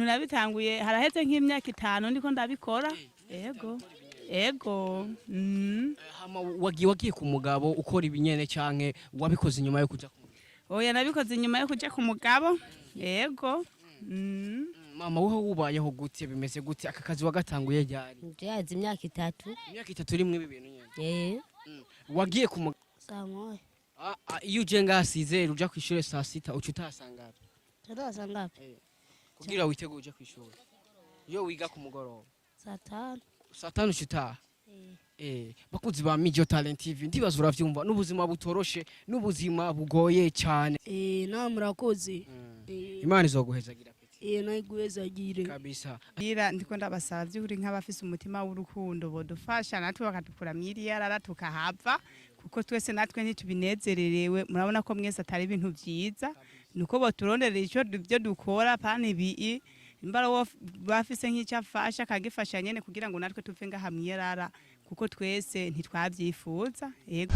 Nabitanguye haraheze nk'imyaka 5 ndiko ndabikora. Ego, ego. Hama wagiye ku mugabo ukora ibinyene canke wabikoze inyuma yo kuja ku mugabo? Oya, nabikoze inyuma yo kuja ku mugabo. Ego. Mama, wowe wubayeho gute? Bimeze gute? Aka kazi wagatanguye ryari? Jazi imyaka 3. Imyaka 3 rimwe ibi bintu nyene? Eh. Wagiye ku mugabo Saa 1. Iyo uje ngaha sizere uja kw'ishure saa 6, uca utasanga Tutaha ngapi? Kugira witegure uje kw'ishure iyo wiga ku mugoroba. Saa 5. Saa 5 uca utaha? Eh. Bakunzi ba Mijo Talent TV, ndibaza uravyumva, n'ubuzima butoroshe, n'ubuzima bugoye cyane. Eh, nawe murakoze. Eh, Imana izoguhezagira, petit. Eh, nayiguhezagire. Kabisa. Ira ndiko ndabasaba vy'ukuri, nk'abafise umutima w'urukundo bodufasha natwe bakadukura mw'iriyarara tukahava, kuko twese natwe ntitubinezererewe. Murabona ko mwese atari ibintu vyiza, nuko boturonderera ico byo dukora pana ibii imbara wo bafise nk'icyo afasha akagifasha nyene kugira ngo natwe tuve ngaha mw'iyarara, kuko twese ntitwavyifuza. Yego.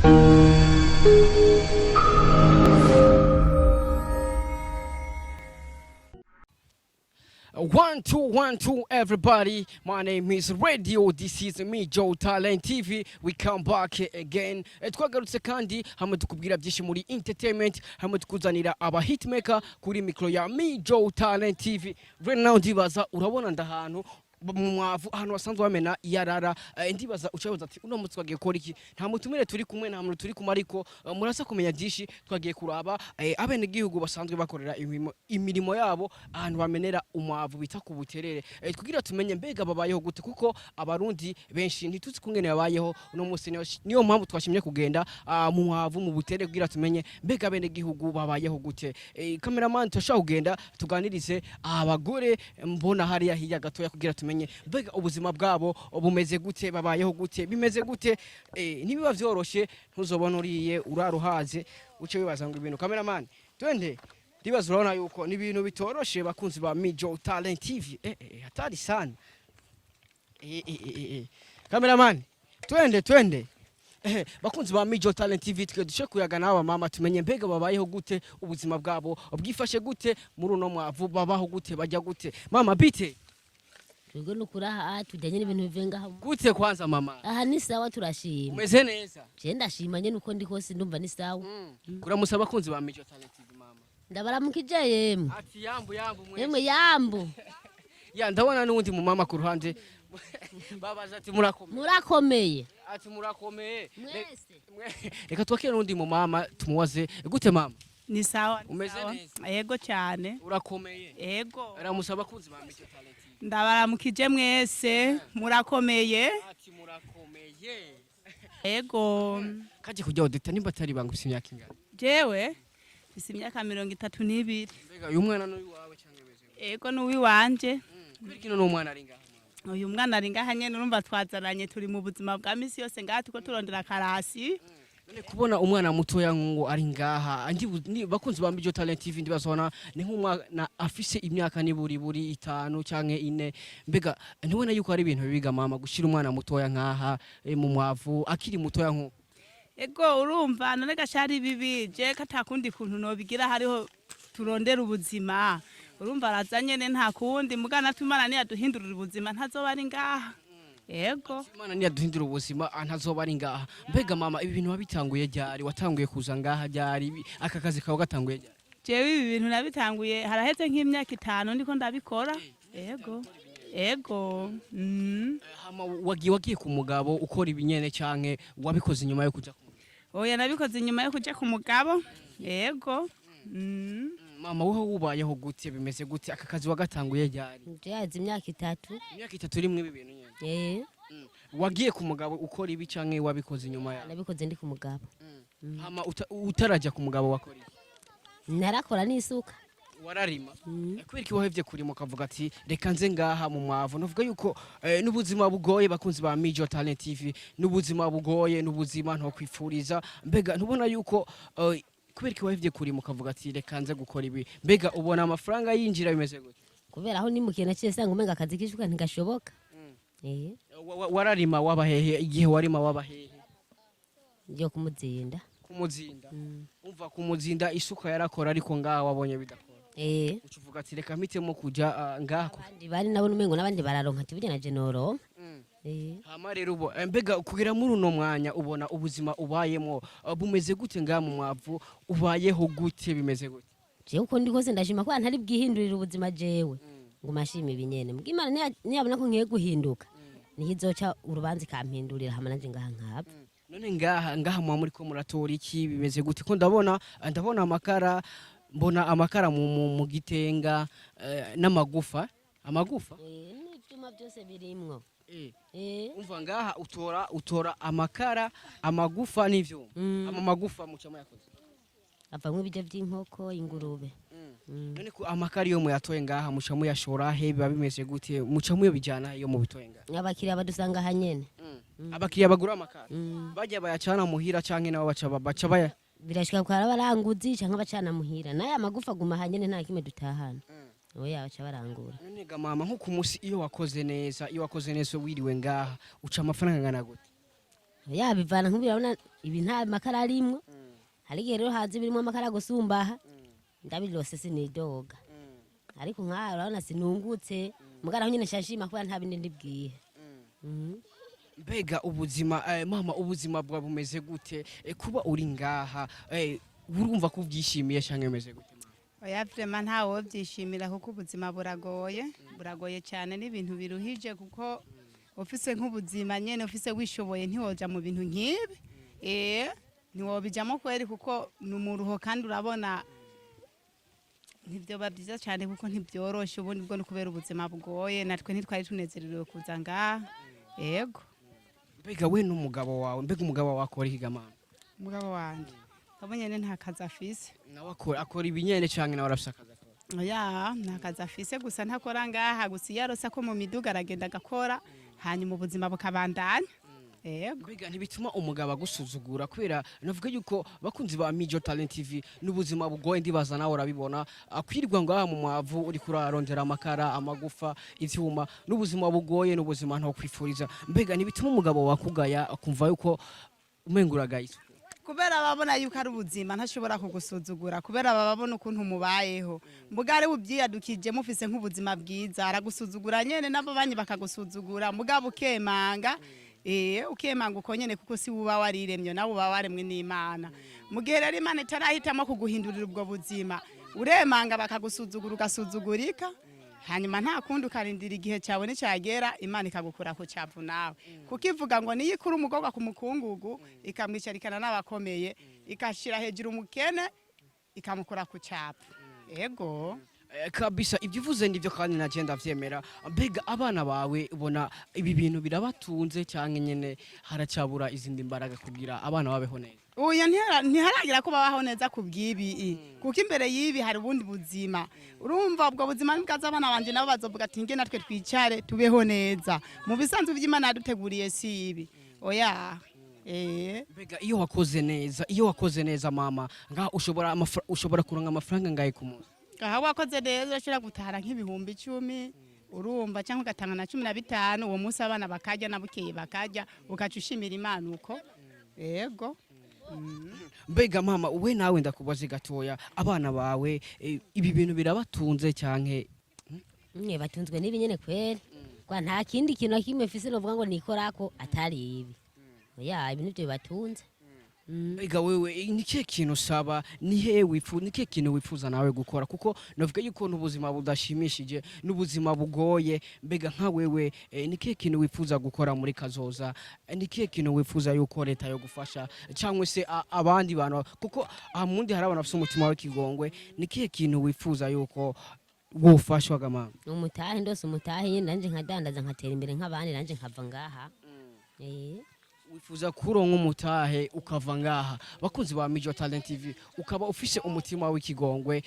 One, two, one, two, everybody. My name is Radio. This is me, Joe Talent TV. We come back again. Twagarutse kandi hamwe tukubwira byinshi muri entertainment, hamwe tukuzanira aba hitmaker kuri micro ya me, Joe Talent TV. Right now ndibaza urabona ndahantu mu mwavu, ahantu basanzwe bamena iyarara. Ndibaza ucabaza ati uno munsi twagiye gukora iki? Nta mutumire turi kumwe, nta muntu turi kumwe, ariko murasa kumenya byinshi. Twagiye kuraba abenegihugu basanzwe bakorera imirimo yabo ahantu bamenera umwavu bita ku Buterere, kugira tumenye mbega babayeho gute, kuko Abarundi benshi ntituzi kungene babayeho uno munsi. Niyo mpamvu twashimye kugenda mu mwavu mu Buterere kugira tumenye mbega abenegihugu babayeho gute. Cameraman, turashobora kugenda tuganirize abagore mbona hariya hirya gatoya kugira tumenye mbega ubuzima bwabo bumeze gute, babayeho gute, bimeze gute. Ntibiba vyoroshe, ntuzobona uriye uraruhaze uce wibaza ngo ibintu. Cameraman, twende. Ndibaza urabona yuko ni ibintu bitoroshe, bakunzi ba Mijo Talent TV. Hatari sana. Cameraman, twende, twende. Bakunzi ba Mijo Talent TV, twe duce kuyaga n'aba mama tumenye mbega babayeho gute, ubuzima bwabo bwifashe gute muri uno mwavu, babaho gute, bajya gute. Mama, bite? Twebwe nukuri aha tujyanye n'ibintu bivuye ngaha. Gute kwanza, mama? Aha ni sawa, turashima. Umeze neza? Je ndashima nyene, uko ndi kose ndumva ni sawa. Kuramusa abakunzi ba Mijo Talent TV, mama. Ndabaramukije yemwe. Ati yambu yambu mwese. Yemwe yambu. Ya, ndabona n'uwundi mu mama ku ruhande. Babaza ati murakomeye? Murakomeye. Ati murakomeye. Mwese. Reka twakire n'undi mu mama tumubaze. Gute, mama? Ni sawa, ni Umeze sawa. neza? Yego cyane. Urakomeye? Ego. Ramusa abakunzi ba Mijo Talent TV. Ndabaramukije mwese, murakomeye? Ati murakomeye. Ego. Kaje kujya odeta nimba atari banga, ufise imyaka ingana? Jewe mfise imyaka 32. Mbega uyu mwana n'uyu wawe cyangwa bimeze gute? Ego, n'uwiwanje. Kubera kino n'umwana ari ngaha, mama? Uyu mwana ari ngaha nyene, urumva twazananye, turi mu buzima bwa misi yose ngaha turiko turondera karasi. None kubona umwana mutoya ngo ari ngaha, bakunzi ba Mijo Talent TV, ndibazona ni nk'umwana afise imyaka niburi buri 5 canke 4. Mbega ntubona yuko ari ibintu bibiga, mama, gushira umwana mutoya nkaha mu mwavu akiri mutoya nko? Ego, urumva none gashari bibi je katakundi kuntu nobigira, hariho turondera ubuzima. Urumva araza nyene, nta kundi mugana Imana niyaduhindurira ubuzima ntazoba ari ngaha. Ego. Imana niyaduhindura ubuzima ntazoba ari ngaha. Mbega mama, ibi bintu wabitanguye ryari? Watanguye kuza ngaha ryari? Aka kazi kawe gatanguye ryari? Jewe ibi bintu nabitanguye haraheze nk'imyaka 5 ndiko ndabikora. Ego, ego. Hama wagiye ku mugabo ukora ibinyene canke wabikoze inyuma yo kuja ku mugabo? Oya, nabikoze inyuma yo kuja ku mugabo. Ego. Mama, wowe wubayeho gute? Bimeze gute? Aka kazi wagatanguye ryari? Jazi imyaka 3. Imyaka 3 rimwe ibi bintu nyene? Eh. Wagiye ku mugabo ukora ibi canke wabikoze inyuma yawe? Nabikoze ndi ku mugabo. Hama utarajya ku mugabo wakora iki? Narakora n'isuka. Wararima? Kubera iki wahevye kurima ukavuga ati reka nze ngaha mu mwavu? Nuvuga yuko n'ubuzima bugoye, bakunzi ba Mijo Talent TV, n'ubuzima bugoye, n'ubuzima ntokwifuriza. Mbega ntubona yuko kubera iki wahevye kurima ukavuga ati reka nze gukora ibi? Mbega ubona amafaranga yinjira, bimeze gute? Kubera aho nimukiye naciye sanga umenga akazi k'isuka ntigashoboka. Eh. Wararima waba hehe? Igihe warima waba hehe? Ngiye kumuzinda. Kumuzinda. Umva, kumuzinda isuka yarakora, ariko ngaha wabonye bidakora. Eh. Uca uvuga ati reka mpitemo kuja ngaha Abandi bari nabona umengo n'abandi bararonka, ati burya naje noronka. Eh. Hama rero ubo mbega kugera muri uno mwanya ubona ubuzima ubayemo bumeze gute? Ngaha mu mwavu ubayeho gute? Bimeze gute? Jewe uko ndi kose ndashima ko ntari bwihindurire ubuzima. Jewe nguma nshima ibi nyene. Mbwa Imana niyabona ko ngiye guhinduka, niho izoca urubanza ikampindurira, hama nanje ngaha nkahava. None ngaha muba muriko muratora iki? Bimeze gute? Ko ndabona amakara, mbona amakara mu gitenga n'amagufa, amagufa. Eh, n'ivyuma byose birimwo. Eh. Umva, ngaha utora amakara, amagufa n'ivyuma. Ama magufa muca muyakoze? Avamwo ibiryo vy'inkoko, ingurube. None ko amakara iyo muyatoye ngaha muca muyashora he? Biba bimeze gute? Muca muyabijana iyo mubitoye ngaha? Abakiriya badusanga aha nyene. Abakiriya bagura amakara bajya bayacana muhira canke nabo baca baya? Birashika kwa abaranguzi canke abacana muhira. N'aya magufa aguma aha nyene, nta kimwe dutahana. Oya, baca barangura. None ga mama, nko ku munsi iyo wakoze neza wiriwe ngaha, uca amafaranga angana gute? Oya, bivana. Nk'ubu urabona ibi nta makara arimwo. Hari igihe rero haza ibirimwo amakara gusumbaha. Ndabirose sinidoga, ariko nkaha urabona sinungutse. Mugara aho nyene nshashima kubera nta bindi ndibwiye. Mbega ubuzima mama, ubuzima bwawe bumeze gute? Kuba uri ngaha urumva ko ubyishimiye canke bimeze gute, mama? Oya, vraiment ntawo byishimira kuko ubuzima buragoye, buragoye cyane, n'ibintu biruhije, kuko ufise nk'ubuzima nyene ufise wishoboye ntiwoja mu bintu nk'ibi, ntiwobijamo kweri, kuko ni umuruho. Kandi urabona ntibyoba byiza cyane kuko ntibyoroshe. Ubundi bwo ni kubera ubuzima bugoye, natwe ntitwari tunezerewe kuza ngaha, yego. Mbega we n'umugabo wawe, mbega umugabo wawe akora iki ga mama? Umugabo wanje abo nyene nta kazi afise. Nawe akora ibinyene canke nawe arafise akazi akora? Oya, nta kazi afise, gusa ntakora ngaha. Gusa iyo arose ko mu miduga aragenda agakora, hanyuma ubuzima bukabandanya, yego. Mbega ntibituma umugabo agusuzugura? Kubera navuga yuko, bakunzi ba Mijo Talent TV, n'ubuzima bugoye, ndibaza nawe urabibona, akwirirwa ngaha mu mwavu uri kurarondera amakara, amagufa, ivyuma, n'ubuzima bugoye, n'ubuzima ntokwifuriza. Mbega ntibituma umugabo wakugaya, akumva yuko umenga uragayitswe? Kubera babona yuko ari ubuzima, ntashobora kugusuzugura, kubera bababona ukuntu mubayeho. Mbuga ari ubyiyadukije mufise nk'ubuzima bwiza, aragusuzugura nyene, nabo banyi bakagusuzugura. Mugabo ukemanga, ukemanga uko nyene, kuko si uba wariremye, nawe uba waremwe n'Imana. Mu gihe rero Imana itarahitamo kuguhindurira ubwo buzima, uremanga bakagusuzugura, ugasuzugurika, hanyuma nta kundi, ukarindira igihe cyawe nicyagera Imana ikagukura ku cyavu nawe, kuko ivuga ngo niyo ikura umukobwa ku mukungugu ikamwicarikana n'abakomeye, ikashyira hejuru umukene ikamukura ku cyapa, ego. Kabisa ibyo uvuze nibyo, kandi naje ndavyemera. Mbega abana bawe ubona ibi bintu birabatunze canke nyene haracabura izindi mbaraga kugira abana babeho neza? Uya ntiharagira ko babaho neza ku bw'ibi, kuko imbere y'ibi hari ubundi buzima. Urumva ubwo buzima nibwaza, abana banje nabo bazovuga ati nge natwe twicare tubeho neza mu bisanzwe by'Imana yaduteguriye, si ibi, oya. Mbega iyo wakoze neza mama, ngaha ushobora kuronka amafaranga ngahe ku munsi? Aha wakoze neza urashobora gutahara nk'ibihumbi 10, urumva, cyangwa ugatanga na 15 uwo munsi, abana bakarya na bukeye bakarya, ugaca ushimira Imana uko, yego. Mbega mama, we nawe ndakubaze gatoya, abana bawe ibi bintu birabatunze canke? Mwe batunzwe n'ibi nyene kweri, kwa nta kindi kintu na kimwe mfise novuga ngo nikorako atari ibi. Oya, ibi nivyo bibatunze. Mbega wewe ni kihe kintu usaba, ni kihe kintu wifuza nawe gukora? Kuko navuga yuko n'ubuzima budashimishije, n'ubuzima bugoye. Mbega nka wewe ni kihe kintu wifuza gukora muri kazoza? Ni kihe kintu wifuza yuko leta yo gufasha cyangwa se abandi bantu? Kuko aha mundi hari abantu bafite umutima w'ikigongwe. Ni kihe kintu wifuza yuko wofashwa ga mama? Umutahe, ndose umutahe nyene nanje nkadandaza, nkatera imbere nk'abandi, nanje nkava ngaha. Wifuza kuronka umutahe ukava ngaha. Bakunzi ba Mijo Talent TV, ukaba ufise umutima w'ikigongwe,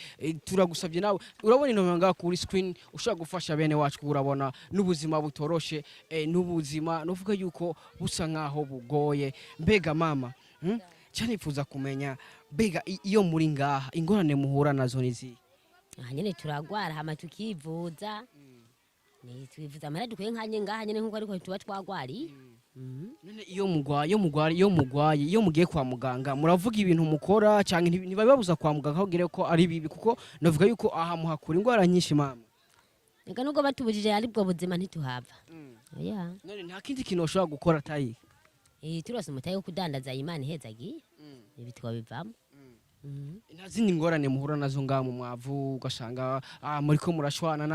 turagusabye, nawe urabona inomero ngaha kuri screen, ushobora gufasha bene wacu. Urabona n'ubuzima butoroshe, n'ubuzima nuvuga yuko busa nkaho bugoye. Mbega mama, Cyanifuza kumenya, mbega iyo muri ngaha ingorane muhura nazo ni izihe? Aha nyene turagwara, hama tukivuza. Ni twivuza amahera dukwiye nkanye ngaha nyene, nkuko ariko tuba twagwariye. Mhm. None iyo mugwaye, iyo mugiye kwa muganga, muravuga ibintu mukora cyangwa ntibabibabuza kwa muganga kugira ko ari bibi? Kuko navuga yuko aha muhakura indwara nyinshi, mama. Eka nubwo batubujije, aribwo buzima, ntituhava, oya. None nta kindi kintu ushobora gukora atari Eh, turose umutahe wo kudandaza, Imana ihezagiye, ibi twabivamo. Mhm. Nta zindi ngorane muhura nazo ngaha mu mwavu, ugasanga muriko murashwana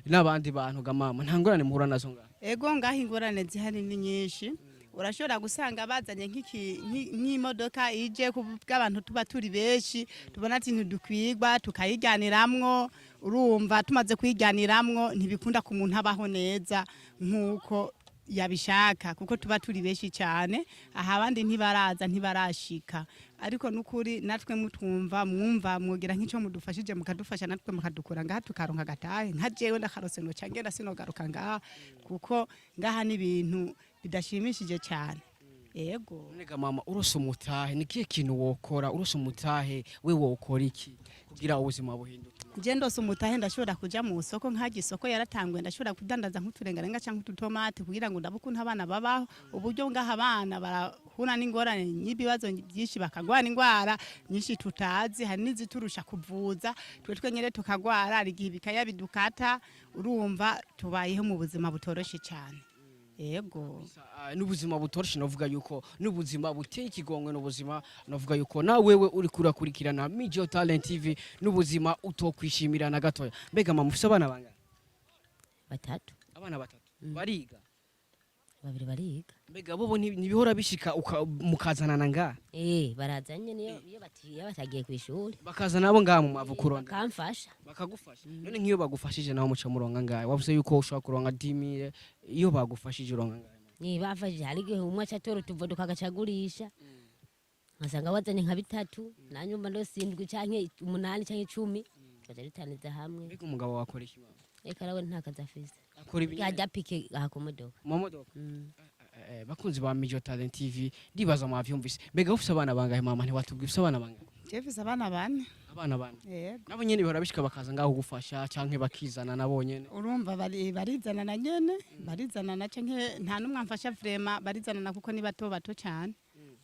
n'abandi bantu ga mama? Nta ngorane muhura nazo ngaha? Ego, ngaho ingorane zihari ni nyinshi. Urashobora gusanga bazanye nk'imodoka ije bw'abantu tuba turi benshi, tubona ati ntidukwigwa, tukayijyaniramwo. Urumva, tumaze kuyijyaniramwo ntibikunda ku muntu abaho neza nk'uko yabishaka, kuko tuba turi benshi cyane. Aha abandi ntibaraza, ntibarashika, ariko n'ukuri natwe mutwumva, mwumva mwogira nk'icyo mudufashije, mukadufasha natwe mukadukura ngaha, tukaronka agatahe. Nka jewe ndakarose, noca ngenda, sinogaruka ngaha, kuko ngaha n'ibintu bidashimishije cyane, yego. None ga mama, urose umutahe, ni kihe kintu wokora? Urose umutahe, we wokora iki kugira ubuzima buhinduke? Je ndose umutahe, ndashobora kuja mu soko, nk'arya isoko yaratanguye, ndashobora kudandaza nk'uturengarenga canke ututomati kugira ngo ndabe ukuntu abana babaho. Uburyo ngaha abana barahura n'ingorane n'ibibazo byinshi, bakagwara indwara nyinshi tutazi, hari n'iziturusha kuvuza twe twenyene tukagwara, hari igihe ibikaya bidukata. Urumva, tubayeho mu buzima butoroshe cyane, yego. N'ubuzima butoroshe, novuga yuko n'ubuzima buteye ikigongwe, n'ubuzima novuga yuko na wewe uri kurakurikirana Mijo Talent TV n'ubuzima utokwishimira na gatoya. Mbega mama, ufise abana bangana? Batatu. Abana batatu bariga? Babiri bariga. Mbega bobo ntibihora bishika mukazanana ngaha? Eh, barazanye niyo iyo batagiye ku ishuri. Bakaza nabo ngaha mu mwavu kuronda? Bakamfasha. Bakagufasha. None nk'iyo bagufashije naho muca muronka ngahe? Wavuze yuko ushobora kuronka 10 000. Iyo bagufashije uronka ngahe? Ni bafashije, hari igihe umwe aca atora utuvodo kagaca agurisha, nkasanga wazanye nka bitatu, nanyumva ndosindwi canke umunani canke 10, tukaca dutaniza hamwe. Mbega umugabo wakora iki, mama? Eka nawe nta kazi afise. Akora ibi? Yajya pike aha ku modoka. Mu modoka? Mm. Bakunzi ba Mijo Talent TV, ndibaza mwavyumvise. Mbega ufise abana bangahe, mama? Ntiwatubwira, ufise abana bangahe? Je mfise abana bane. Abana bane? Yego. Nabo nyene bihora bishika bakaza ngaho kugufasha canke bakizana nabo nyene? Urumva, barizanana nyene, barizanana canke nta n'umwe amfasha vraiment, barizanana kuko ni bato bato cyane,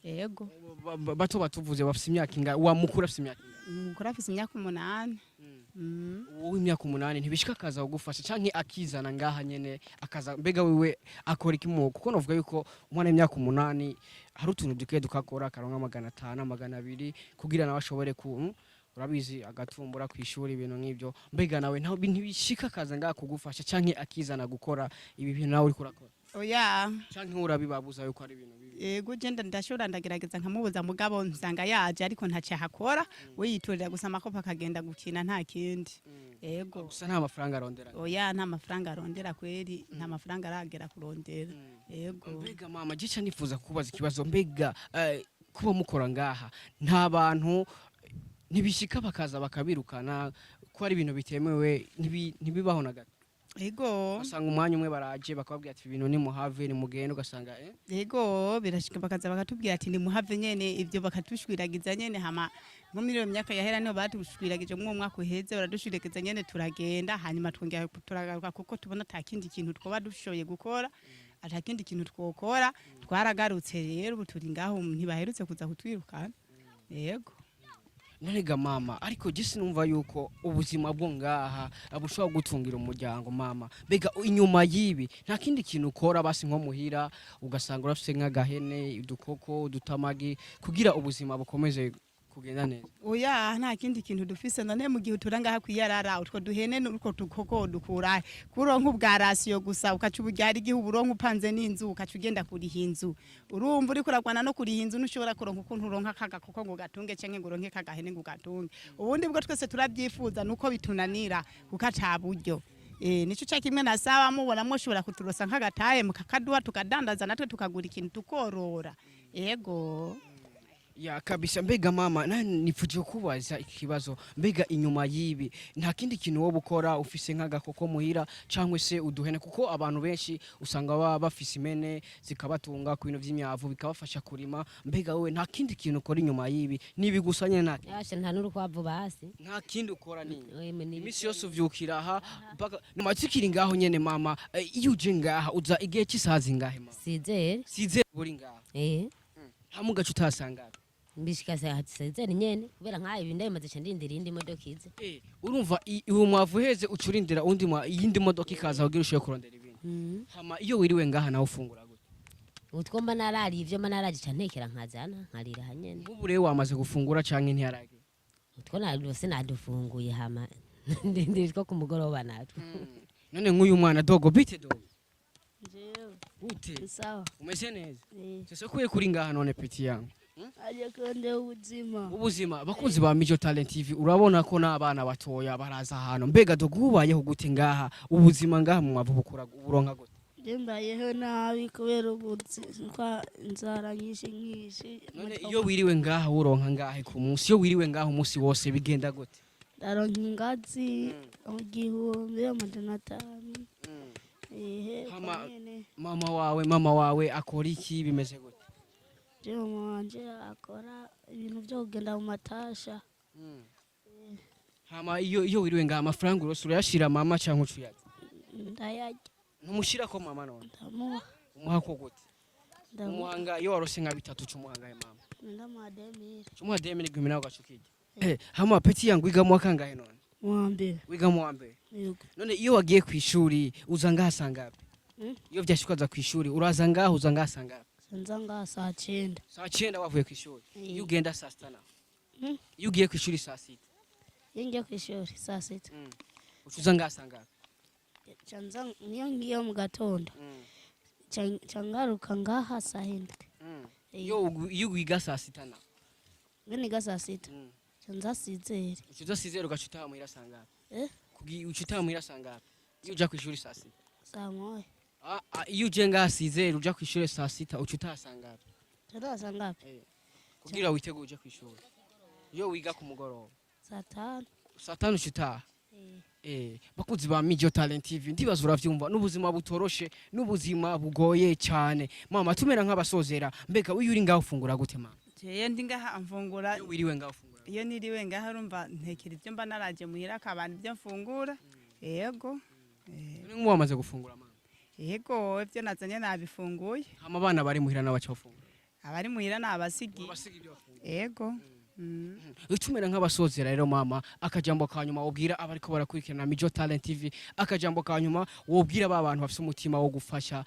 yego. Bato batuvuze bafise imyaka ingahe? Wa mukuru afise imyaka ingahe? Umukuru afise imyaka 8. Wowe imyaka 8 ntibishika akaza kugufasha canke akizana ngaha nyene akaza? Mbega wewe akora iki mu, kuko novuga yuko umwana w'imyaka 8 hari utuntu duke dukakora, akaronka 500, 200, kugira nawe ashobore ku urabizi, agatumbura kw'ishuri, ibintu nk'ivyo. Mbega nawe ntaho ntibishika akaza ngaha kugufasha canke akizana gukora ibi bintu nawe uriko urakora? Oya. Canke urabibabuza yuko ari ibintu bibi? Yego, je ndashobora, ndagerageza nkamubuza, mugabo nsanga yaje ariko ntacyo ahakora, we yiturira gusa amakopo akagenda gukina, nta kindi, yego. Gusa nta mafaranga arondera? Oya, nta mafaranga arondera kweri, nta mafaranga aragera kurondera, yego. Mbega mama, gica nifuza kukubaza ikibazo. Mbega kuba mukora ngaha, nta bantu ntibishika bakaza bakabirukana ko ari ibintu bitemewe? Ntibibaho na gato? Yego. Ugasanga umwanya umwe baraje bakababwira ati ibintu nimuhave, nimugende, ugasanga Yego, birashika bakaza bakatubwira ati nimuhave nyene, ibyo bakatushwiragiza nyene. Hama nko muri iyo myaka yahera niho batushwiragije, mu mwaka uheze baradushwiragiza nyene, turagenda, hanyuma twongera turagaruka kuko tubona ata kindi kintu twoba dushoboye gukora, ata kindi kintu twokora. Twaragarutse rero, ubu turi ngaho, ntibaherutse kuza kutwirukana, yego. None ga mama, ariko je sinumva yuko ubuzima bwo ngaha bushobora gutungira umuryango, mama. Mbega inyuma y'ibi nta kindi kintu ukora basi nko muhira, ugasanga urafise nk'agahene, udukoko, udutamagi, kugira ubuzima bukomeze kugenda neza? Oya, nta kindi kintu dufise. None mu gihe utura ngaha kwiyarara, utwo duhene n'utwo dukoko dukurahe? Kuronka ubwa ration gusa ukaca uburyara, igihe uburonka upanze n'inzu, ukaca ugenda kuriha inzu. Urumva, uriko uragwana no kuriha inzu, ntushobora kuronka ukuntu uronka kagakoko ngo gatunge canke ngo uronke kagahene ngo gatunge. Ubundi bwo twese turabyifuza, nuko bitunanira kuko ata buryo. Nico ca kimwe nasaba, mubona mwoshobora kuturosa nk'agatahe mukakaduha, tukadandaza natwe tukagura ikintu tukorora, yego. Ya kabisa. Mbega mama, nifuje kubaza ikibazo. Mbega inyuma y'ibi nta kindi kintu wowe ukora, ufise nk'agakoko muhira cyangwa se uduhene? Kuko abantu benshi usanga baba bafise impene zikabatunga ku bintu vy'imyavu, bikabafasha kurima. Mbega wowe nta kindi kintu ukora inyuma y'ibi? Nibi gusa nyene, nta Yasha, nta n'urukwavu basi. Nta kindi ukora ni Emwe, ni imisi yose uvyukira aha mpaka nyuma tukiri ngaho nyene. Mama, iyo uje ngaha uza igihe cy'isaha zingahe, mama? Sizere. Sizere uri ngaha? Eh. Hamwe ugaca utasanga? Mbishika sizere nyene, kubera nk'aha ibi ndabimaze, ca ndindira iyindi modoka ize. Urumva uwo mwavu uheze, uca urindira undi iyindi modoka ikaza kugira ushobore kurondera ibindi. Hama iyo wiriwe ngaha nawe ufungura gute? Utwo mba narariye, ivyo mba naraje, ca ntekera nkazana nkarira aha nyene. Nk'ubu rero wamaze gufungura canke ntiyaragiye? Utwo narose nadufunguye, hama ndindira utwo ku mugoroba natwo. None nk'uyu mwana dogo, bite dogo? Jewe. Gute? Sawa. Umeze neza? Eh. Sese kuye kuri ngaha none, petit yangu? Aje kurondera ubuzima. Ubuzima. Bakunzi ba Mijo Talent TV, urabona ko n'abana batoya baraza ahantu. Mbega dogo, ubayeho gute ngaha? Ubuzima ngaha mu mwavu bukura uburonka gute? Je mbayeho nabi kubera ubuzima, inzara nyinshi nyinshi. None iyo wiriwe ngaha uronka ngahe ku munsi? Iyo wiriwe ngaha umunsi wose bigenda gute? Ndaronka ingazi 1500, 500, ehe, uko nyene. Mama wawe akora iki? Bimeze gute? Je mama wanje akora ibintu vyo kugenda mu matasha. Hama iyo wiriwe ngaha, amafaranga urose urayashira mama canke ucuyarya? Ndayarya. Ntumushirako mama none? Ndamuha. Umuha ko gute? Ndamuha. Umuhanga iyo warose nka bitatu uca umuhangaye mama? Ndamuha 2000. Uca umuha 2000, 1000 nawe ugaca ukirya. Hama petit yangu, wiga mu wa kangahe none? Mu wa mbere. Wiga mu wa mbere? Yego. None iyo wagiye kw'ishuri uza ngaha sangapi? Iyo vyashika ukaza kw'ishuri, uraza ngaha, uza ngaha sangapi? Nza ngaha saa 9. Saa 9 wavuye kw'ishuri? Eh. Iyo ugenda saa 6 naho? Mm. Iyo ugiye kw'ishuri saa 6? Iyo ngiye kw'ishuri saa 6. Uca uza ngaha sangapi? Ca nza, niyo ngiye mu gatondo, ca ngaruka ngaha saa 7. Eh. Iyo wiga saa 6 naho? Iyo niga saa 6, ca nza sizere. Uca uza sizere, ugaca utaha muhira sangapi? Eh? Uca utaha muhira sangapi iyo uja kw'ishuri saa 6? Saa 1. Ah, iyo uje ngaha sizere, uja kw'ishuri saa 6, uca utaha sangapi? Ca ntaha sangapi? Kugira witegure uje kw'ishuri iyo wiga ku mugoroba. Saa 5. Saa 5 uca utaha? Eh. Bakunzi ba Mijo Talent TV, ndibaza uravyumva n'ubuzima butoroshe, n'ubuzima bugoye cyane. Mama, tumera nk'abasozera. Mbega uyu uri ngaho ufungura gute, mama? Jewe ndi ngaha mfungura. Iyo wiriwe ngaho ufungura? Iyo niriwe ngaha, urumva ntekera ibyo mba naraje muhira, akabana ibyo mfungura, yego. None nk'ubu wamaze gufungura, mama? Yego, ibyo nazanye nabifunguye. Hama abana bari muhira nabo baca bafungura? Abari muhira nabasigiye. Urabasiga ibyo bafungura? Yego. Tumera nk'abasozera rero, mama, akajambo ka nyuma wobwira abariko barakurikirana Mijo Talent TV, akajambo ka nyuma wobwira ba bantu bafise umutima wo gufasha,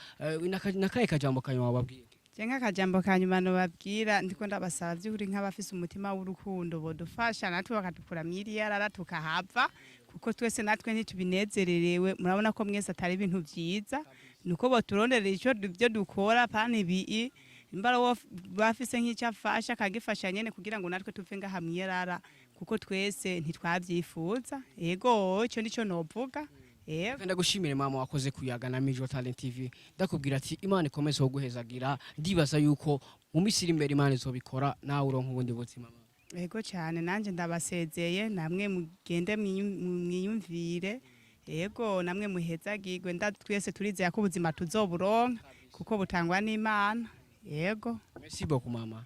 nakaye kajambo ka nyuma wababwira? Je nk'akajambo ka nyuma nobabwira, ndiko ndabasaba vy'ukuri nk'abafise umutima w'urukundo bodufasha natwe bakadukura mw'iriyarara tukahava, kuko twese natwe ntitubinezererewe. Murabona ko mwese atari ibintu vyiza. Nuko boturonderera ico ibyo dukora, pana ibii imbara wo bafise nk'icyo afasha akagifasha nyene, kugira ngo natwe tuve ngaha mw'iyarara, kuko twese ntitwavyifuza. Yego, ico nico novuga, yego. Ndagushimire mama, wakoze kuyaga na Mijo Talent TV. Ndakubwira ati Imana ikomeze kuguhezagira. Ndibaza yuko mu minsi iri imbere Imana izobikora, nawe uronka ubundi buzima, mama. Yego cyane, nanjye ndabasezeye, namwe mugende mwiyumvire. Yego, namwe muhezagirwe. Nda twese turizeye ko ubuzima tuzoburonka, kuko butangwa n'Imana, yego. Merci beaucoup mama.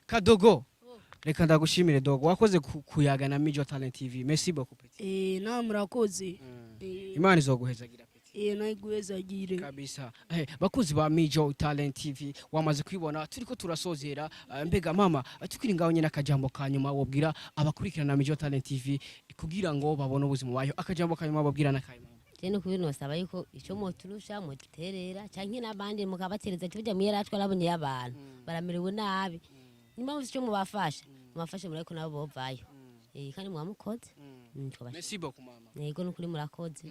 Kadogo, reka ndagushimire dogo, wakoze kuyaga na Mijo Talent TV. Merci beaucoup petit. Eh, nawe murakoze. Eh, Imana izoguhezagira petit. Eh, nawe iguhezagire. Kabisa. Bakunzi ba Mijo Talent TV, wamaze kwibona turiko turasozera. Mbega mama, tukiri ngaho nyine, akajambo ka nyuma wobwira abakurikirana Mijo Talent TV kugira ngo babone ubuzima bayo, akajambo ka nyuma wobwira nakaye, mama? Je no nosaba yuko ico moturusha moduterera, canke n'abandi mukabatereza, tujya muhera twarabonye abantu baramerewe nabi. Nimba mufise ico mubafasha, mubafashe, murabiko nabo bovayo. Eh, kandi mwamukoze. Merci beaucoup mama. Yego, nukuri murakoze.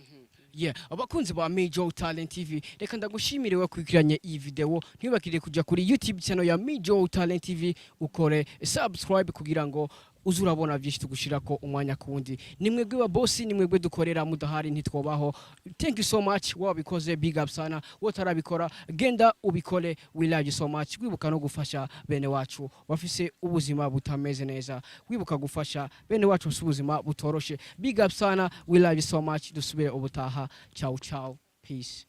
Yeah, abakunzi ba Mijo Talent TV, reka ndagushimire wakurikiranye iyi video. Ntibakire kuja kuri YouTube channel ya Mijo Talent TV, ukore subscribe kugira ngo uze urabona byinshi tugushirako umwanya kuwundi. Ni mwebwe ba boss, ni mwebwe dukorera, mudahari ntitwobaho. Thank you so much wabikoze, big up sana. Wotarabikora, genda ubikore. We love you so much. Wibuka no gufasha bene wacu bafise ubuzima butameze neza, wibuka gufasha bene wacu bafise ubuzima butoroshe. Big up sana, we love you so much. Dusubire ubutaha. Ciao ciao, peace.